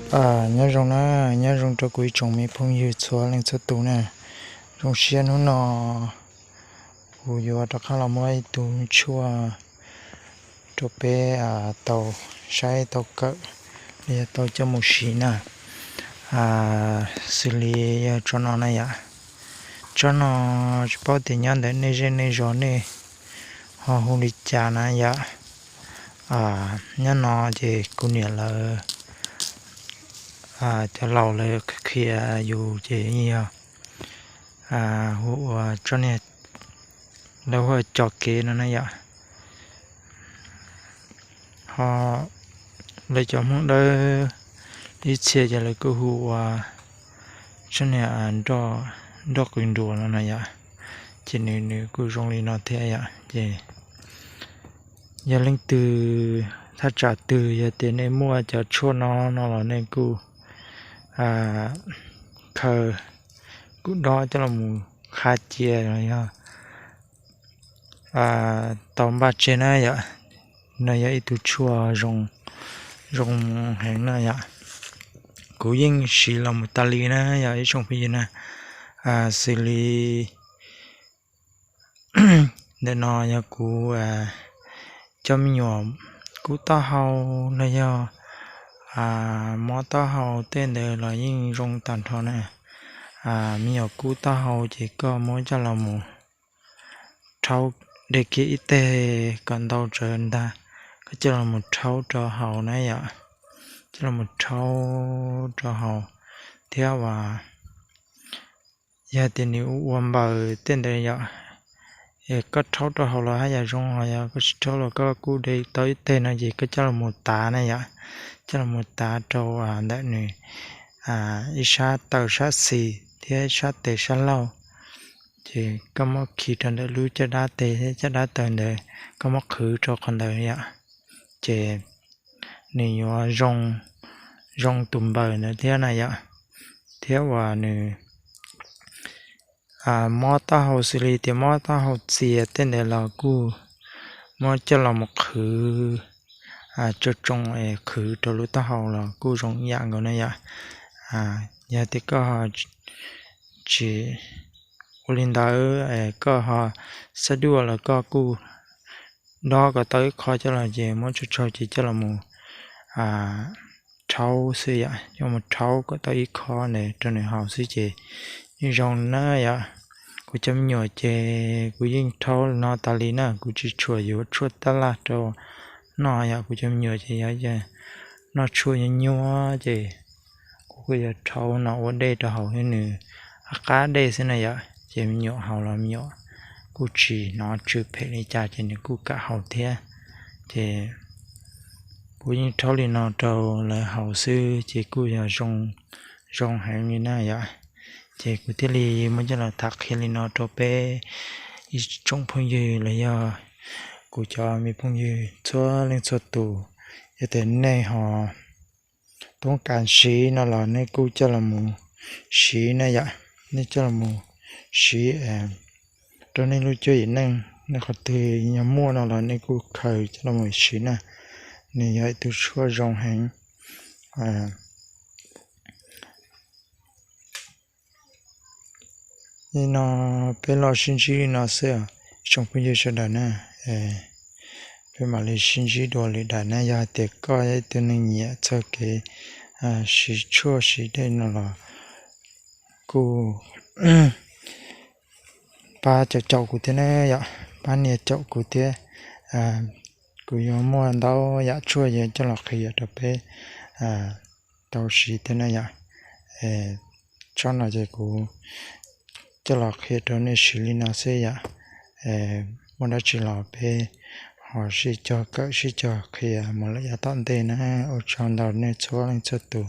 Nyob zoo na, nyob zoo rau kuv ib tsoom me phooj ywg txhua leej txhua tus na. Zoo siab hnub no kuv yuav rov qab los muab ib tug tshuaj rau peb tau saib tau kawm, los yog tau coj mus siv na. Xws li yog tsob no na yom, tsob no tsis paub tias nyob ntawm nej zej nej zos nej ho hu li cas na yom. Nyob no ces kuv niam lawv cov laus lawv qhia yus ces yog hu ua tsob niag, lawv hu ua cov kev no na yom. Ho lawv cov Hmoob Dawb ib txhia ces lawv kuj hu ua tsob niag nroj qws nruas no na yom. Ces nws nws kuj zoo li no thiab yom. Ces yog leej twg thaj tsam twg yog tias nej muaj cov tshuaj no no los nej kuj khaws, kuj dob coj los mus qha cia los yog tau npaj tseg na yom. No yog ib tug tshuaj zoo heev na yom. Kuv yeej siv los mus tas li na yog ib tsoom phooj ywg na. Xws li ntawm no yog kuv cov me nyuam kub taub hau los yog mob taub hau tej ntawd los yeej zoo tag nrho na. Me nyuam kub taub hau ces koj muab coj los mus rhaub, de kiag ib teg kom ntau tsawv ntag, koj coj los mus rhaub rau haus na yom. Coj los mus rhaub rau haus thiab uas yog tias nws ua npaws tej ntawd yom, koj rhaub rau haus los haj yam zoo, ho yog koj tsis rhaub los koj kuj de tau ib teg no ces koj coj los mus tav na yom. Coj los mus tav rau ntawm nws ib sab taw sab xis thiab sab tes sab laug. Ces koj muab khi rau ntawm lub caj dab tes thiab caj dab taw ntawd, koj muab qhwv rau qhov ntawd yom. Ces nws yuav zoo, zoo tus npaws ntawd thiab na yom. Thiab uas nws mob taub hau xws li tias mob taub hau txias tej ntawd los kuj muab coj los mus qhwv tsoo tsoo es qhwv rau lub taub hau los kuj zoo ib yam nkaus na yom. Yog tias koj tsis ua li ntawd, koj ho xab duaj los koj kuj dob kom tau ib qho coj los ces muab tsau tsau ces coj los mus rhaub xwb yom, coj mus rhaub kom tau ib qho ntawd rau nws haus xwb ces yeej zoo na yom. Kuv cov me nyuam ces kuv yeej rhaub no tas li na, kuv tsis tshua yuav tshuaj tab laj rau noj yom. Kuv cov me nyuam ces yog noj tshuaj nyuaj nyuaj ces kuv kuj yuav rhaub no ua dej rau haus thiab nws qab dej xwb na yom. Ces me nyuam haus los me nyuam kuj tsis hnov tsw phem li cas ces nws kuj kam haus thiab. Ces kuv yeej rhaub li no rau lawv haus xwb ces kuj yog zoo, zoo heev li na yom. Ces kuv thiaj li muab coj los tham qhia li no rau peb ib tsoom phooj ywg los yog kuv cov me phooj ywg txhua leej txhua tus. Yog tias nej ho toob kas siv no los nej kuj coj los mus siv na yom. Nej coj los mus siv rau nej lub cuab yim neej, nej qhov twg yog muaj no los nej kuj khaws coj los mus siv na. Nws yog ib tug tshuaj zoo heev. Li no peb los sib ntsib li no xwb, ib tsoom phooj ywg sawv daws na. Peb mam li sib ntsib dua lwm daim na. Yog hais tias koj yog ib tug neeg nyiam txog kev siv tshuaj siv dej no los kuj pab caum caum kuv thiab na yom, pab nias caum kuv thiab. Kuv yuav muaj ntau yam tshuaj yuav coj los qhia rau peb tau siv thiab na yom. Tsob no ces kuv coj los qhia rau nej siv li no xwb yom. Muaj dab tsi los peb ho sib cog kawm sib cog qhia mus lawm yav tom ntej na. Ua tsaug ntau nej txhua leej txhua tus.